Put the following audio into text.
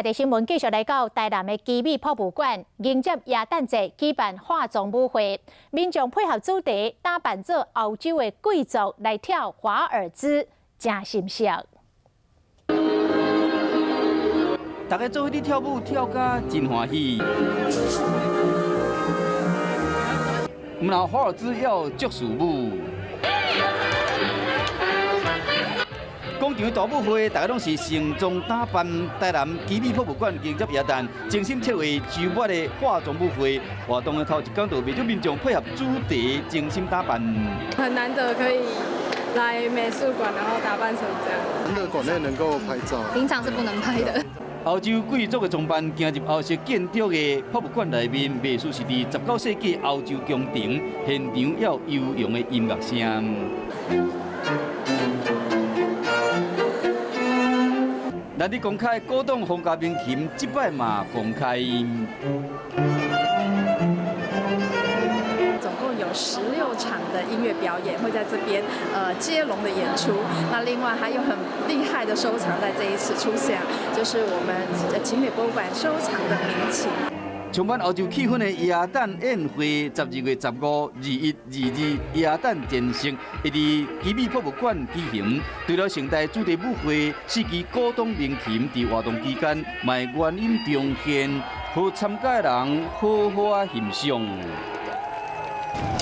的新聞繼續來到台南的奇美博物館，迎接耶誕節舉辦化妝舞會，民眾配合主題打扮做歐洲的貴族來跳華爾茲，誠心適。大家做伙佇跳舞，跳甲真歡喜。毋但華爾茲猶爵士舞。廣場大舞會，大家攏是盛裝打扮。台南奇美博物館迎接耶誕，精心策劃週末的化妝舞會。活動的頭一工，就袂少民眾配合主題精心打扮。很難得可以來美術館，然後打扮成這樣。難得館內能夠拍照，平常是不能拍的。歐洲貴族的裝扮行入歐式建築的博物館內面，藝術是佇19世紀歐洲宮廷現場猶悠揚的音樂聲。難得公開古董皇家名琴，這擺嘛公開。總共有16場的音樂表演會在這邊，接龍的演出。那另外還有很厲害的收藏在這一次出現，就是我們奇美博物館收藏的名琴。充滿歐洲氣氛的耶誕宴會，12月15、21、22耶誕前夕，會佇奇美博物館舉行。除了盛大主題舞會，四支古董名琴佇活動期間，嘛會原音重現，予參加的人好好仔欣賞。